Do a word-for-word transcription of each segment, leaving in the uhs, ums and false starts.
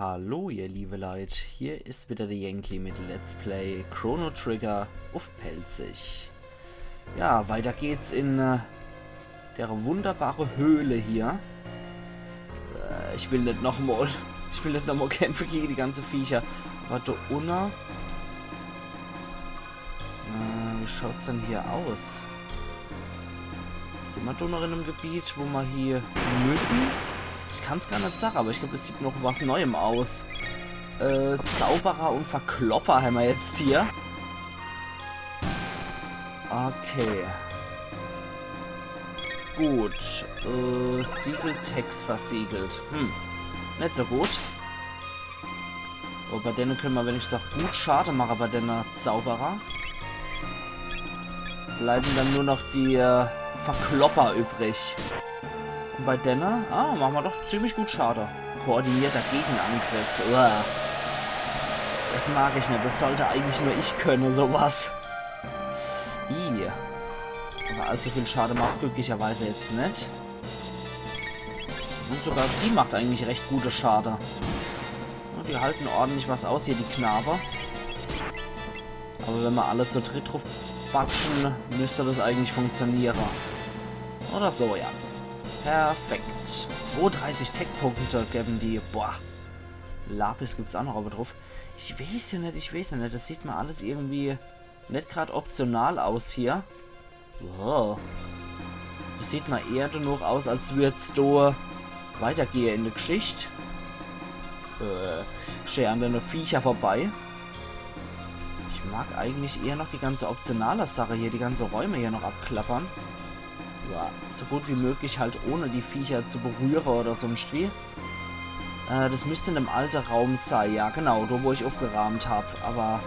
Hallo, ihr liebe Leit, hier is wieder der Yankee mit Let's Play Chrono Trigger uff Pälzisch. Ja, weiter geht's in äh, der wunderbare Höhle hier. Äh, ich will net nochmal, ich will net nochmal kämpfe gege die ganze Viecher. Wart do unne. Äh, wie schaut's denn hier aus? Sin mer do noch in dem Gebiet, wo mer hier müssen? Ich kann's gar net sage, aber ich glaab, das sieht noch was Neuem aus. Äh, Zauberer und Verklopper hämmer jetzt hier. Okay. Gut. Äh, Siegeltext versiegelt. Hm. Net so gut. Aber bei denne könne mer wenigstens auch gut Schade mache, bei denne Zauberer. Bleiben dann nur noch die äh, Verklopper übrig. Und bei denne, ah, mache mer doch ziemlich gut Schade. Koordinierter Gegenangriff. Uah. Das mag ich net. Das sollte eigentlich nur ich könne, sowas. I. Aber allzu viel Schade macht's glücklicherweise jetzt net. Und sogar sie macht eigentlich recht gute Schade. Ja, die halten ordentlich was aus hier, die Knabe. Aber wenn mer alle zu dritt druff batschen, müsst das eigentlich funktioniere. Oder so, ja. Perfekt. Zweiunddreißig Tech-Punkte geben die. Boah. Lapis gibt's auch noch aber druff. Ich weeß ja net, ich weeß ja net. Das sieht mer alles irgendwie net grad optional aus hier. Wow. Das sieht mer eher danach aus, als würd's do weitergehe in der Geschicht. Äh, schee an denne Viecher vorbei. Ich mag eigentlich eher noch die ganze optionale Sache hier, die ganze Räume hier noch abklappern. Ja, so gut wie möglich halt ohne die Viecher zu berühre oder sonst wie. Äh, das müsst in dem alte Raum sei, ja genau, do wo ich uffgeraamt hab. Aber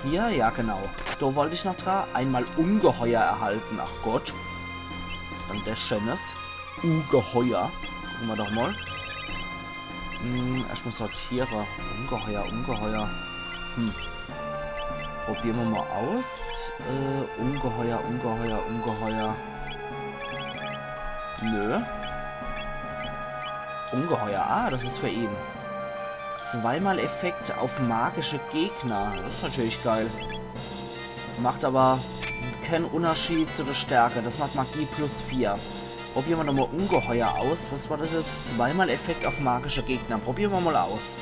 hier, ja genau. Do wollt ich noch dra. Einmal Ungeheuer erhalten, ach Gott. Was is dann das Schönes? Ungeheuer. Gucke mer doch mal. Hm, erstmal sortiere. Ungeheuer, Ungeheuer. Hm. Probiere mer mal aus. Äh, Ungeheuer, Ungeheuer, Ungeheuer. Nö. Ungeheuer. Ah, das is für ihn. Zweimal Effekt auf magische Gegner. Das is natürlich geil. Macht aber keen Unterschied zu der Stärke. Das macht Magie plus vier. Probiere mer nochmal Ungeheuer aus. Was war das jetzt? Zweimal Effekt auf magische Gegner. Probiere mer mal aus.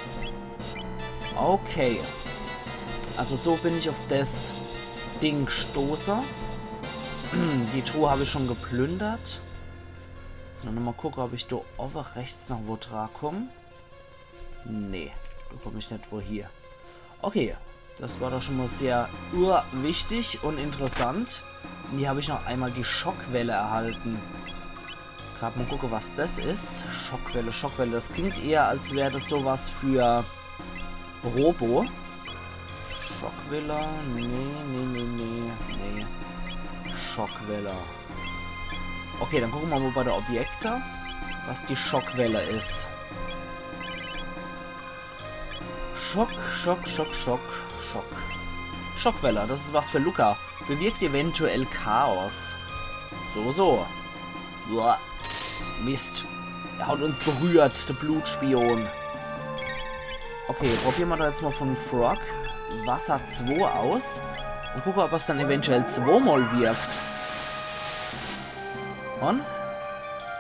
Okay. Also so bin ich auf das Ding gestoße. Die Truhe hab ich schon geplündert. Jetzt noch mal gucke, ob ich do owwe rechts noch wo dra komm. Nee, do komm ich net wo hier. Okay, das war doch schon mal sehr urwichtig und interessant. Und hier hab ich noch einmal die Schockwelle erhalten. Grad mal gucke, was das is. Schockwelle, Schockwelle. Das klingt eher, als wär das sowas für Robo. Schockwelle. Nee, nee, nee, nee. Nee. Schockwelle. Okay, dann gucke mer mal bei der Objekte, was die Schockwelle is. Schock, Schock, Schock, Schock, Schock. Schockwelle, das is was für Lucca. Bewirkt eventuell Chaos. So, so. Uah. Mist. Er hat uns berührt, der Blutspion. Okay, probiere mer doch jetzt mal von Frog Wasser zwei aus. Und gucke, ob er's dann eventuell zweimal wirkt. Und?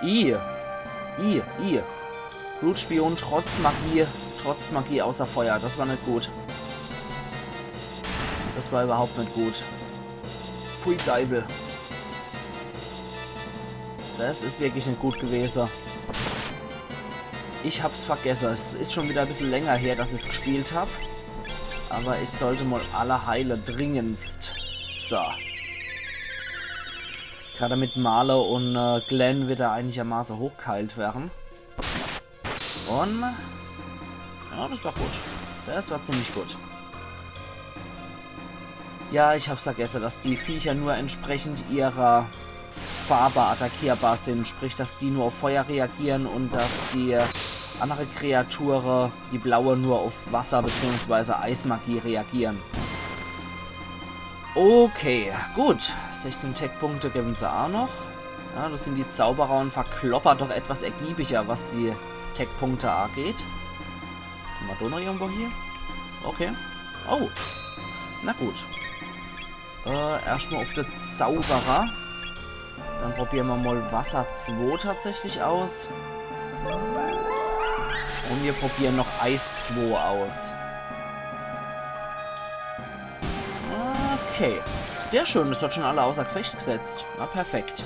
I. I, I. Blutspion trotz Magie, trotz Magie außer Feuer. Das war net gut. Das war überhaupt net gut. Pfui Deiwel. Das is wirklich net gut gewese. Ich hab's vergesse. Es is schon wieder e bissel länger her, dass ich's gespielt hab. Aber ich sollt mal alle heile, dringendst. So. Grad damit Marle und äh, Glenn wieder einigermaße hochgeheilt wären. Und... Ja, das war gut. Das war ziemlich gut. Ja, ich hab's vergesse, dass die Viecher nur entsprechend ihrer Farbe attackierbar sind. Sprich, dass die nur auf Feuer reagieren und dass die andere Kreature, die blaue, nur auf Wasser beziehungsweise Eismagie reagieren. Okay, gut. Sechzehn Tech-Punkte geben se auch noch. Ja, das sind die Zauberer und Verklopper doch etwas ergiebiger, was die Tech-Punkte angeht. Dann War do noch irgendwo hier? Okay. Oh. Na gut. Äh, erschtmal uff de Zauberer. Dann probiere mer mal Wasser zwo tatsächlich aus. Un mir probiere noch Eis zwo aus. Okay. Sehr schön, des hat schon alle außer Gefecht gesetzt. Na, perfekt.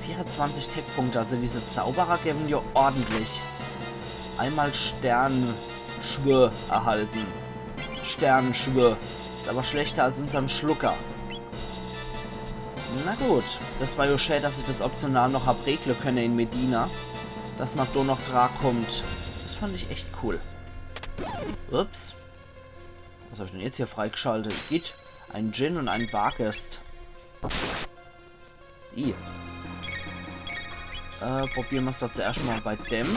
Vierezwanzig Tech-Punkte, also diese Zauberer gewwe jo ordentlich. Einmal Sternschwur erhalten. Sternschwur. Is aber schlechter als unsern Schlucker. Na gut, des war jo schä, dass ich des optional noch hab regle könne in Medina. Dass mer do noch dra kommt. Des fand ich echt cool. Ups. Was hab ich denn jetzt hier freigeschaltet? Igitt. Ein Djinn un ein Barghest. I. Äh, probiere mer's doch zuerscht mal bei dem.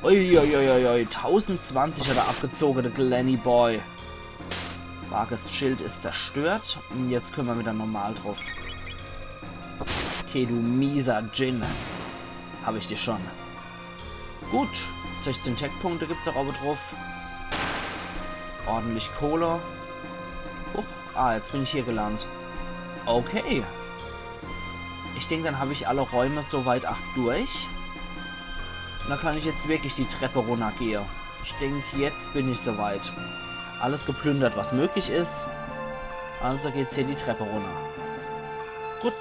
Uiuiuiui, tausendzwanzig hat er abgezoge, de Glenny Boy. Barghests Schild is zerstört. Un jetzt könne mer wieder normal druff. Okay, du mieser Djinn. Hab ich dich schon. Gut, sechzehn Tech-Punkte gibt's auch obe druff. Ordentlich Kohle. Huch, ah, jetzt bin ich hier gelandet. Okay. Ich denk, dann hab ich alle Räume soweit ach durch. Un dann kann ich jetzt wirklich die Treppe runnergehe. Ich denk, jetzt bin ich soweit. Alles geplündert, was möglich is. Also geht's hier die Treppe runner. Gut.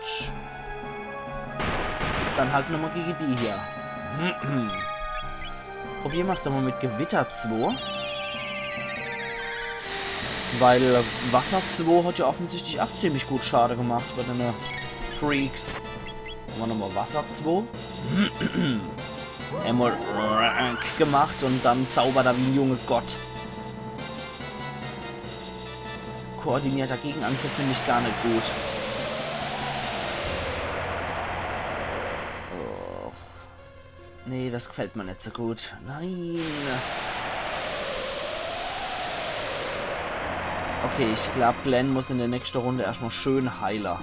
Dann halt nochmal gege die hier. Probiere mer's doch mal mit Gewitter zwo. Weil Wasser zwo hat ja offensichtlich auch ziemlich gut Schade gemacht bei dene Freaks. Mache mer nochmal Wasser zwo. Einmal gemacht un dann zaubert er wie en junge Gott. Koordinierter Gegenangriff find ich gar net gut. Och. Nee, des gefällt mer net so gut. Nein. Okay, ich glaub, Glenn muss in de nächschte Runde erscht mal schön heile.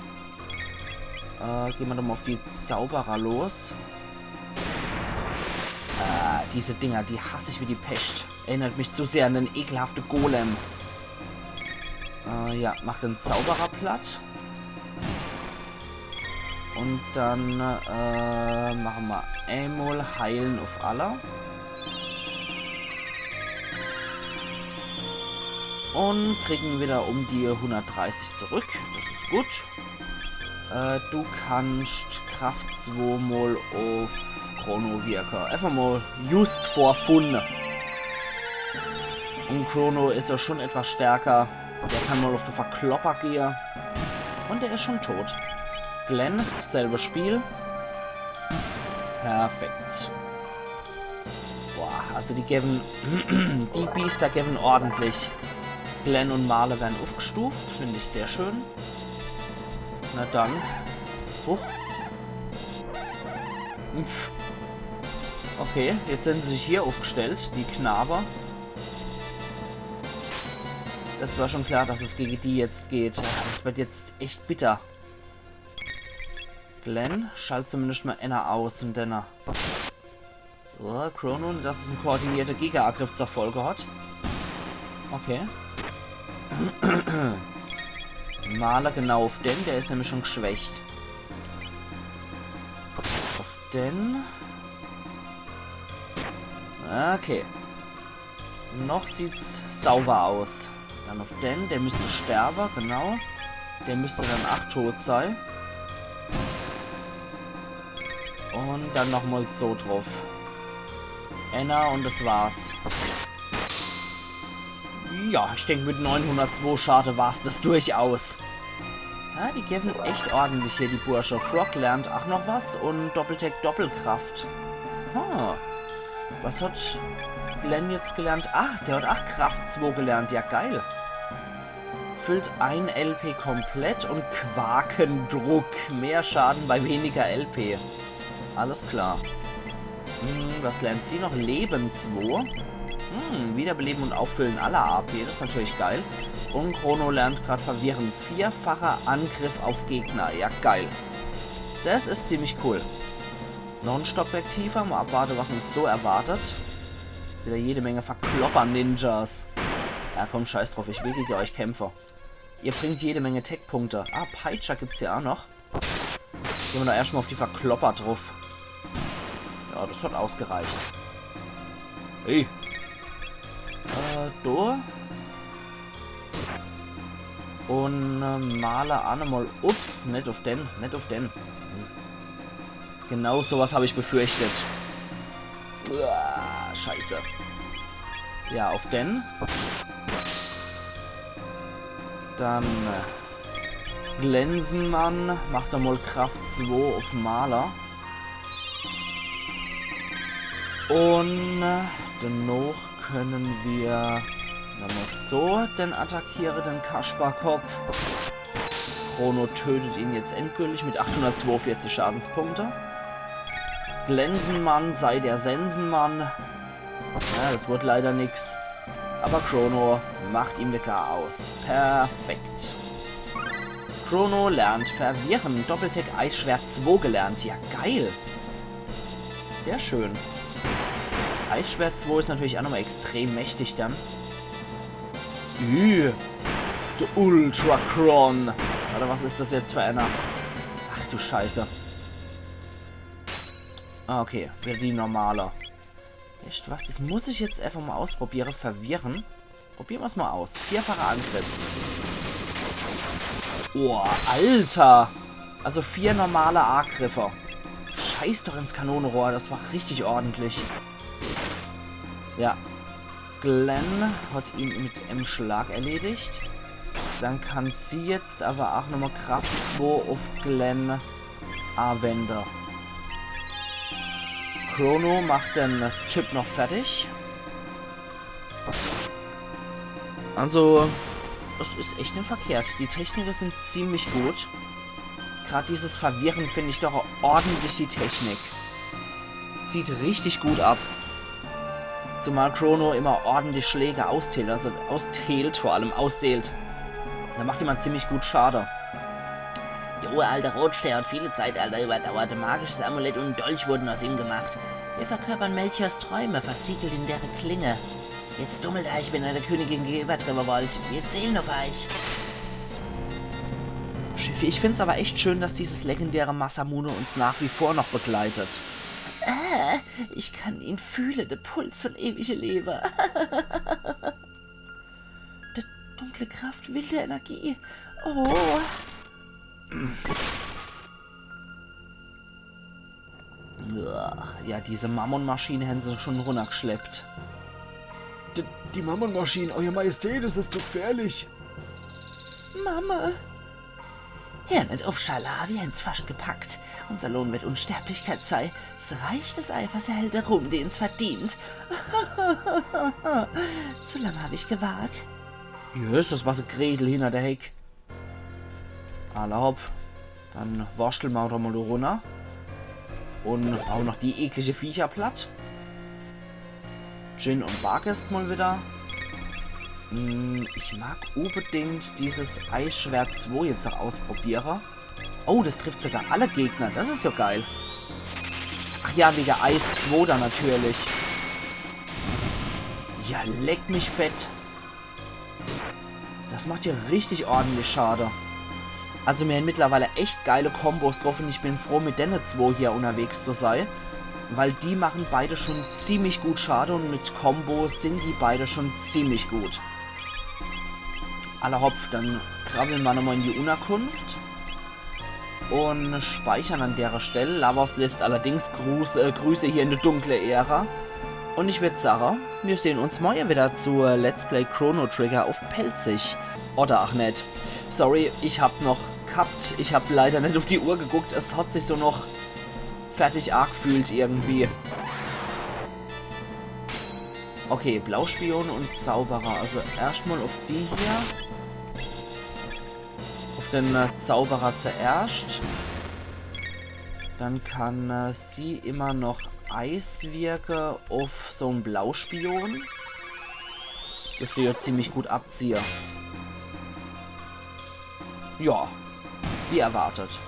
Äh, geh mer doch mal uff die Zauberer los. Ah, diese Dinger, die hass ich wie die Pescht. Erinnert mich zu sehr an den ekelhafte Golem. Äh, ja, mach den Zauberer platt. Un dann, äh, mache mer emol Heilen uff alle. Un kriegen wieder um die hundertdreißig zurück. Des is gut. Äh, du kannst Kraft zwo mol uff Chrono wirke. Einfach mol just for fun. Un Chrono is ja schon etwas stärker. Der kann mol uff de Verklopper gehe. Un der is schon tot. Glenn, selbe Spiel. Perfekt. Boah, also die gewwe, die Biester gewwe ordentlich. Glenn un Marle werre uffgestuft, find ich sehr schön. Na dann. Huch. Pff. Okay, jetzt sin se sich hier uffgestellt, die Knabe. Des war schon klar, dass es gege die jetzt geht. Des wird jetzt echt bitter. Glenn, schalt zumindest mal enner aus un denner. So, Chrono, dass es en koordinierte Gegeangriff zur Folge hat. Okay. Marle genau uff den, der is nämlich schon geschwächt. Uff den. Okay. Noch sieht's sauber aus. Dann uff den, der müsst sterbe, genau. Der müsst dann ach tot sei. Un dann nochmal so druff. Enner un des war's. Ja, ich denk, mit neunhundertzwo Schade war's des durchaus. Ja, die gewwe echt ordentlich hier, die Bursche. Frog lernt ach noch was un Doppeltech Doppelkraft. Ha. Was hat Glenn jetzt gelernt? Ah, der hat ach Kraft zwo gelernt. Ja, geil. Füllt ein L P komplett un Quakendruck. Mehr Schaden bei weniger L P. Alles klar. Hm, was lernt sie noch? Leben zwo. Hm, Wiederbeleben und Auffüllen aller A P. Des is natürlich geil. Un Chrono lernt grad Verwirren. Vierfacher Angriff auf Gegner. Ja, geil. Des is ziemlich cool. Noch en Stockwerk tiefer. Mal abwarte, was uns do erwartet. Wieder jede Menge Verklopper-Ninjas. Ja, komm, scheiß drauf, ich will gegen euch kämpfen. Ihr bringt jede Menge Tech-Punkte. Ah, Peitsche gibt's hier auch noch. Gehn mer doch erscht mal auf die Verklopper drauf. Ja, das hat ausgereicht. Hey. Äh, do. Und äh, male Animal. Ups, net auf den, net auf den. Hm. Genau sowas hab ich befürchtet. Uah, scheiße. Ja, auf den. Dann äh, Glensenmann, mach doch mal Kraft zwei auf Maler. Und äh, dennoch können wir nochmal so den attackiere, den Kasperkopf. Chrono tötet ihn jetzt endgültig mit achthundertzweiundvierzig Schadenspunkte. Glensenmann sei der Sensenmann. Ja, das wird leider nix. Aber Chrono macht ihm de Garaus. Perfekt. Chrono lernt Verwirren. Doppeltech Eisschwert zwei gelernt. Ja, geil. Sehr schön. Eisschwert zwei ist natürlich auch nochmal extrem mächtig dann. Üh, der Ultrachron. Oder was ist das jetzt für einer? Ach du Scheiße. Ah, okay, wieder die normale. Echt was? Das muss ich jetzt einfach mal ausprobieren. Verwirren. Probieren wir's mal aus. Vierfacher Angriff. Oh, Alter. Also vier normale Angriffe. Scheiß doch ins Kanonenrohr. Das war richtig ordentlich. Ja. Glenn hat ihn mit em Schlag erledigt. Dann kann sie jetzt aber auch nochmal Kraft zwei auf Glenn anwenden. Chrono macht den Typ noch fertig. Also, das ist echt net verkehrt. Die Techniken sind ziemlich gut. Grad dieses Verwirren finde ich doch ordentlich die Technik. Zieht richtig gut ab. Zumal Chrono immer ordentlich Schläge austeilt, also austeilt vor allem, austeilt. Da macht jemand ziemlich gut Schade. Der uralte Rotstern hat viele Zeitalter überdauert. Ein magisches Amulett und ein Dolch wurden aus ihm gemacht. Wir verkörpern Melchiors Träume, versiegelt in deren Klinge. Jetzt tummelt euch, wenn ihr der Königin gegenübertreten wollt. Wir zählen auf euch. Ich find's aber echt schön, dass dieses legendäre Masamune uns nach wie vor noch begleitet. Äh, ich kann ihn fühlen, der Puls von ewigem Leben. Die dunkle Kraft, wilde Energie. Oh. Uah, ja, diese Mammon-Maschine hän se schon runnergeschleppt. D die Mammon-Maschine, Euer Majestät, es ist zu gefährlich. Mama. Hör net uff, Schala, wir hän's fascht gepackt. Unser Lohn wird Unsterblichkeit sei. Es reicht es einfach, der Held der Ruhm, den's verdient. Zu lang hab ich gewart. Jesses, was e Gretel hinner de Heck. Alla hopp. Dann wurschtle mer doch mol do runner. Un haue noch die eklige Viecher platt. Jin un Barghest mol wieder. Hm, ich mag unbedingt dieses Eisschwert zwei jetzt noch ausprobiere. Oh, das trifft sogar alle Gegner. Das is jo geil. Ach ja, wege Eis zwei dann natürlich. Ja, leck mich fett. Das macht jo richtig ordentlich Schade. Also mir hän mittlerweile echt geile Kombos drauf un ich bin froh, mit denne zwo hier unterwegs zu sei. Weil die machen beide schon ziemlich gut Schade un mit Kombos sin die beide schon ziemlich gut. Alla hopp, dann krabbeln mer nochmol in die Unterkunft. Un speichern an dere Stell. Lavos lässt allerdings Gruß, äh, Grüße hier in de dunkle Ära. Un ich würd sage, mir sehn uns morje wieder zu Let's Play Chrono Trigger uff Pälzisch. Oder ach net. Sorry, ich hab noch gehabt. Ich hab leider net uff die Uhr geguckt. Es hat sich so noch fertig aagfühlt irgendwie. Okay, Blauspion un Zauberer. Also erscht mol uff die hier. Uff den, äh, Zauberer zuerscht. Dann kann, äh, sie immer noch Eis wirke uff so'n Blauspion. Dürft jo ziemlich gut abziehe. Ja, wie erwartet.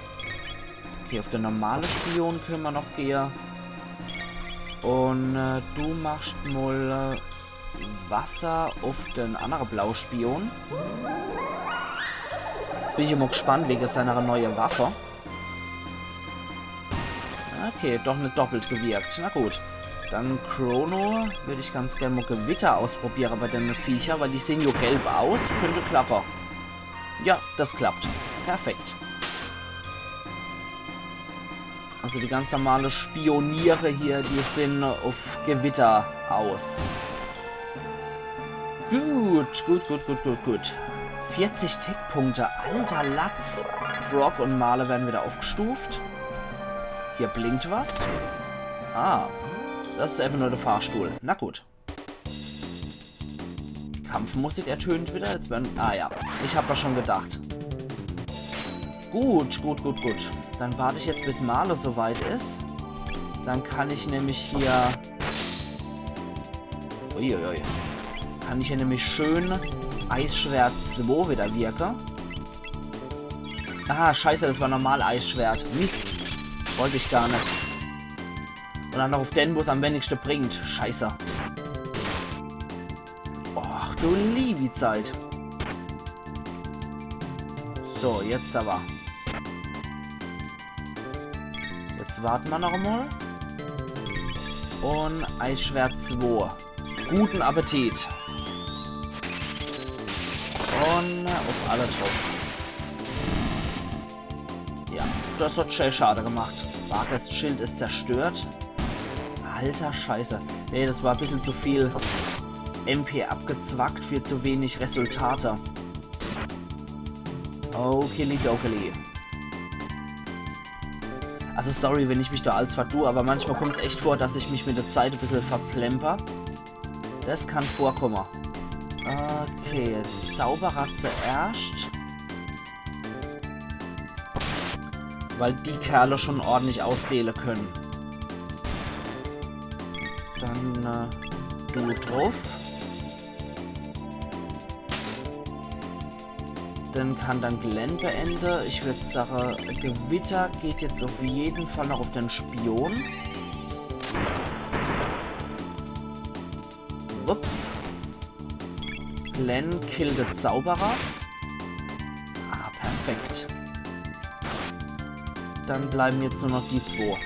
Okay, uff de normale Spion könne mer noch gehe. Un äh, du machst mol äh, Wasser uff den annere Blauspion. Jetzt bin ich immer gespannt wege seiner neue Waffe. Okay, doch net doppelt gewirkt. Na gut. Dann Chrono, würd ich ganz gern mol Gewitter ausprobiere bei denne Viecher, weil die sehn jo gelb aus. Könnt klappe. Ja, das klappt. Perfekt. Also die ganz normale Spioniere hier, die sinn uff Gewitter aus. Gut, gut, gut, gut, gut, gut. Vierzig Tech-Punkte, alter Latz. Frog un Marle werden wieder uffgestuft. Hier blinkt was. Ah, das is einfach nur de Fahrstuhl. Na gut. Kampfmusik ertönt wieder. Jetzt werden. Ah ja, ich hab das schon gedacht. Gut, gut, gut, gut. Dann wart ich jetzt, bis Marle so weit is. Dann kann ich nämlich hier. Uiuiui. Kann ich hier nämlich schön Eisschwert zwei wieder wirke. Ah, scheiße, das war normal Eisschwert. Mist. Wollt ich gar net. Un dann noch uff den, wo's am wenigste bringt. Scheiße. Och, du liebi Zeit. So, jetzt aber. Jetzt warten wir noch einmal. Un Eisschwert zwei. Guten Appetit. Un uff alle druff. Ja, das hat schön Schade gemacht. Barkes Schild is zerstört. Alter Scheiße. Nee, das war bissel zu viel M P abgezwackt für zu wenig Resultate. Okili dokili. Also sorry, wenn ich mich da als verdu, aber manchmal kommt's echt vor, dass ich mich mit der Zeit e bissel verplemper. Das kann vorkomme. Okay, Zauberer zuerscht. Weil die Kerle schon ordentlich ausdeele können. Dann äh, du druff. Den kann dann Glenn beende. Ich würd sage, Gewitter geht jetzt auf jeden Fall noch auf den Spion. Wupp. Glenn killt de Zauberer. Ah, perfekt. Dann bleiben jetzt nur noch die zwo.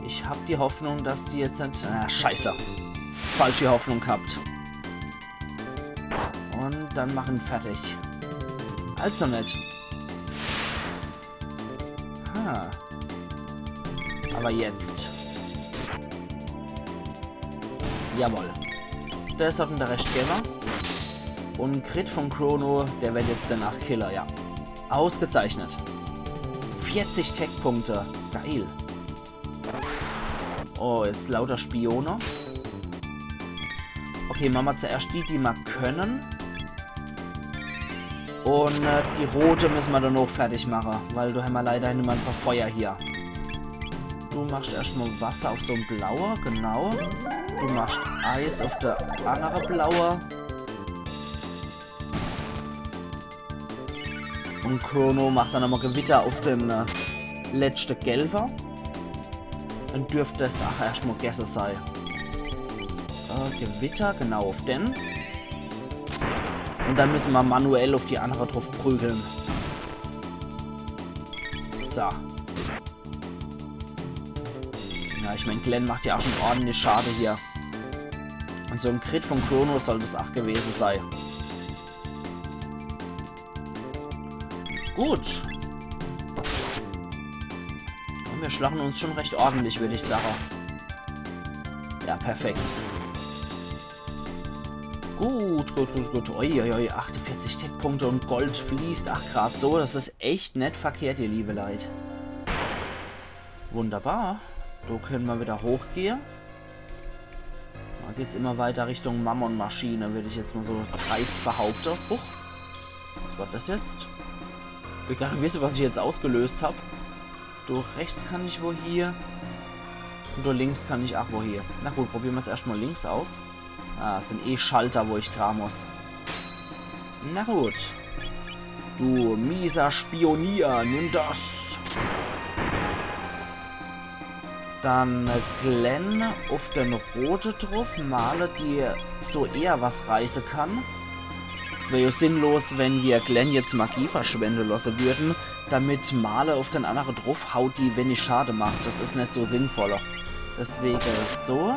Ich hab die Hoffnung, dass die jetzt net... Ah, scheiße. Falsche Hoffnung gehabt. Und dann mach ihn fertig. Also net. Ha. Aber jetzt. Jawohl. Das hat en de Rescht gewwe. Und Crit von Chrono, der wird jetzt danach Killer, ja. Ausgezeichnet. Vierzig Tech-Punkte. Geil. Oh, jetzt lauter Spione. Okay, mache mer zuerscht die, die mer können. Und äh, die rote müsse mer dann auch fertig mache, weil do hämmer leider niemand für Feuer hier. Du machst erscht mal Wasser auf so en blaue, genau. Du machst Eis auf der andere blaue. Und Chrono macht dann nochmal Gewitter auf den äh, letzte Gelber. Dann dürft das auch erscht mal gesse sei. Äh, Gewitter, genau auf den. Und dann müsse mer manuell auf die andere drauf prügeln. So. Ja, ich mein, Glenn macht ja auch schon ordentlich Schade hier. Und so en Crit von Chrono soll das auch gewese sei. Gut. Und wir schlagen uns schon recht ordentlich, würd ich sagen. Ja, perfekt. Gut, gut, gut, gut. Uiuiui, achtundvierzig Tech-Punkte und Gold fließt. Ach, grad so. Das is echt net verkehrt, ihr liebe Leit. Wunderbar. Do können mer wieder hochgehe. Do geht's immer weiter Richtung Mammon-Maschine, würd ich jetzt mal so dreist behaupte. Huch. Was war das jetzt? Ich will gar net wisse, was ich jetzt ausgelöst hab. Do rechts kann ich wo hier. Und do links kann ich auch wo hier. Na gut, probiere mer's erscht mal links aus. Ah, es sind eh Schalter, wo ich dra muss. Na gut. Du mieser Spionier, nimm das. Dann, äh, Glenn uff den Rote druff, Marle, die so eher was reiße kann. Es wär jo sinnlos, wenn mer Glenn jetzt Magie verschwende losse würden, damit Marle uff den annere druff haut, die wenig Schade macht. Das is net so sinnvoll. Deswege so.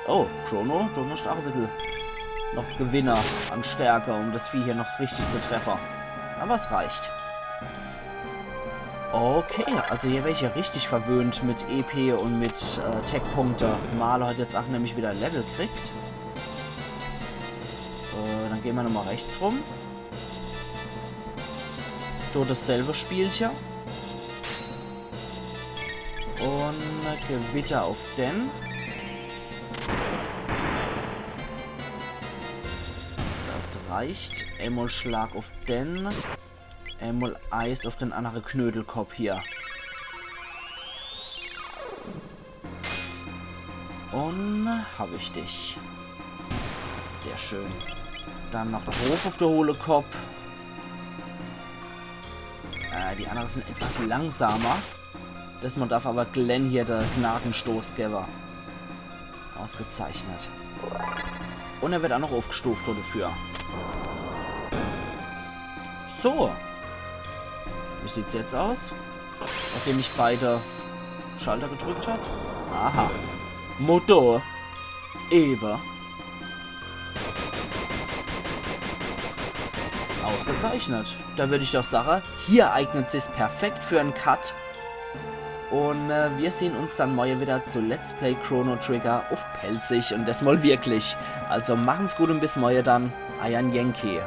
Oh, Chrono, du musst auch e bissel noch gewinne an Stärke, um das Vieh hier noch richtig zu treffe. Aber es reicht. Okay, also hier wär ich ja richtig verwöhnt mit E P und mit, äh, Tech-Punkte. Marle hat jetzt auch nämlich wieder Level kriegt. Äh, dann gehn mer nochmal rechts rum. Do dasselbe Spielche. Und Gewitter uff den. Das reicht. Emol Schlag uff den. Emol Eis uff den annere Knödelkopp hier. Und hab ich dich. Sehr schön. Dann noch druff uff de hohle Kopp. Äh, die annere sind etwas langsamer. Desmol darf aber Glenn hier de Gnadenstoß gewwe. Ausgezeichnet. Und er wird auch noch uffgestuft dafür. So. Wie sieht's jetzt aus? Nachdem ich beide Schalter gedrückt hab. Aha. Motto. Ewe. Ausgezeichnet. Da würd ich doch sage, hier eignet sich's perfekt für en Cut. Und, äh, wir sehn uns dann morje wieder zu Let's Play Chrono Trigger uff Pälzisch und desmol wirklich. Also machen's gut und bis morje dann. Eier Yankee.